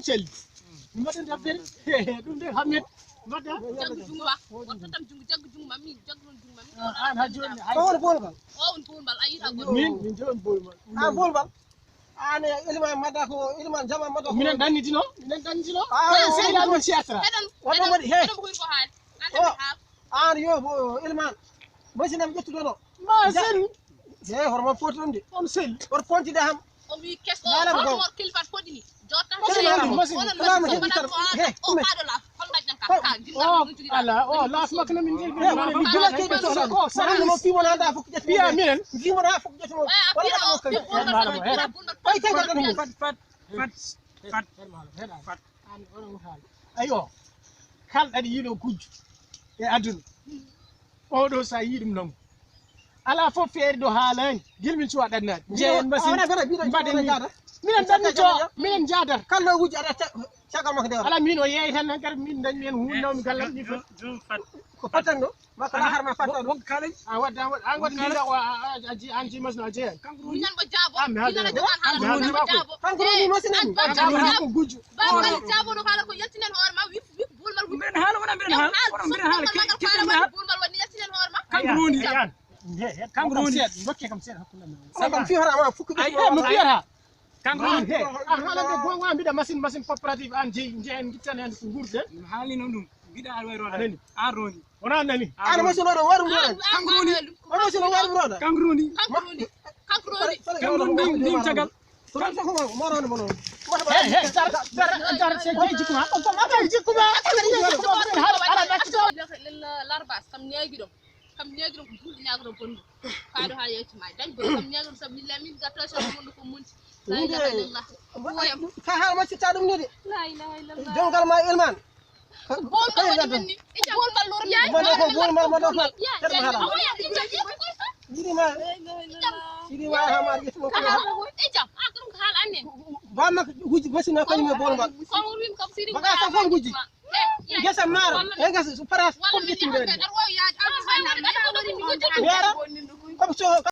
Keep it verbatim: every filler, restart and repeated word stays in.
Selli. Mi mbaɗan tampere. Ɗum de, Hammet. Mbaɗa. Jaggu jungo ma. Wonta tan jungo, jaggu jungo ma, min, jaggu ɗon jungo ma, min. Ah, an ha jooni, hay. Ko woni boolgal? O woni boolgal, a yiita goɗɗo. Min, min jooni boolgal. Ah, boolgal. An e Elimane Madda ko, Elimane Jama Madda ko. Minen ɗannitino, minen ɗannitino. Ah, eh, o sehilaaɓe woni, mon siyasra. Eɗon, wonno eɗon, mbaɗi, he. Eɗon ko woni ko haali. An o, haali. An yo, bo, Elimane. Machine am ƴettuɗo ɗo. Ma sel. He, hoto ma foti ɗum de. On sel. Hoto pontide ham. O wi keso, lalam hoto go. Mo kilifat fodini. Jotta machine am, machine. Onon machine, machine, machine, machine, machine, he, o kaɗo la. Hol ngajjan ka, ka, gilla. Oh, ala, oh, laaf makko na min njeeyi. He, mi gila ke to. Oh, sara mo fi mo na da fuk jet. Biya minen. Fi mo na fuk jet mo. Wala mo ko. Ay, kay, kay, kay. Fat, fat, fat, fat, fat. An, oɗon haali. Ayo, kala ɗaɗi yiɗo gujjo e aduna. Oɗo sa yi ɗum nangu. Ala fof feere ɗo haalani. Gila min cuwa ɗannaade. Jeeyen mbasin. Mbaɗen ni. Minen ɗanni to, minen jaadar. Kala wujji aɗa ca-, caggal makko de. Ala min o yeeyi tan nan kadi min dañ men hunnawmi gallam ni fof. Ko fatan ɗo. Makko la harma fatan ɗo. Won kala. A wadda, a wadda, an wadda, an ji, an ji masno a jeeyan. Minen mo jaabo. Minen mo jaabo. Kanko woni masina. Kanko woni ko gujjo. Ba ko jaabo no kala ko yaltinen hoore ma, wi, wi, bulmal wi. Mbiɗen haala, wona mbiɗen haala, wona mbiɗen haala, ke-, keɗen haala. Bulmal woni yaltinen hoore ma. Kanko rondi. Kanko rondi. Seeɗa, dokke kam seeɗa hakkunde men. Sabu kam fi hoore ma fukki. Ay, mo fiyata. Kanko rondi. He, a haalande gonga mbiɗa machine, machine coopérative an jeeyi, jeeyi en gittan hen ko guurde. Mi haali noon ɗum. Mbiɗa a way roonde. Anani. An rondi. Wona nani. An machine oɗo waɗum roonde. Kanko rondi. An machine oɗo waɗum roonde. Kanko rondi. Kanko rondi. Kanko rondi. Kanko rondi. Ndin, ndin cagal. Hey, hey, dar, dar, dar, se jeeyi jikkuma. Jeeyi jikkuma. Ala, ala, ala, larbas, kam ñaagi ɗum. Kam ñaagi ɗum ko julɗo ñaago ɗum bonɗo. Faaɗo haa yeeso ma. Dañ ko kam ñaagi ɗum sabu lillahi min gatto so bonɗo ko mun. La ilaha illallah. Ka haa ma sitta ɗum ni de. La ilaha illallah. Jongal ma ilman. Bolmal woni min ni. Bolmal lor min. Mano ko bolmal, mano ko. Yiɗi ma. Yiɗi ma ha ma yetti mo ko. Ejam, a ko ɗum ko haal annen. Ba ma huji basina ko mi bolmal. Ko won wim kam siri. Baga sa fon huji. Gesa maro. E gesa su paras ko bitin de. Yara. Ko so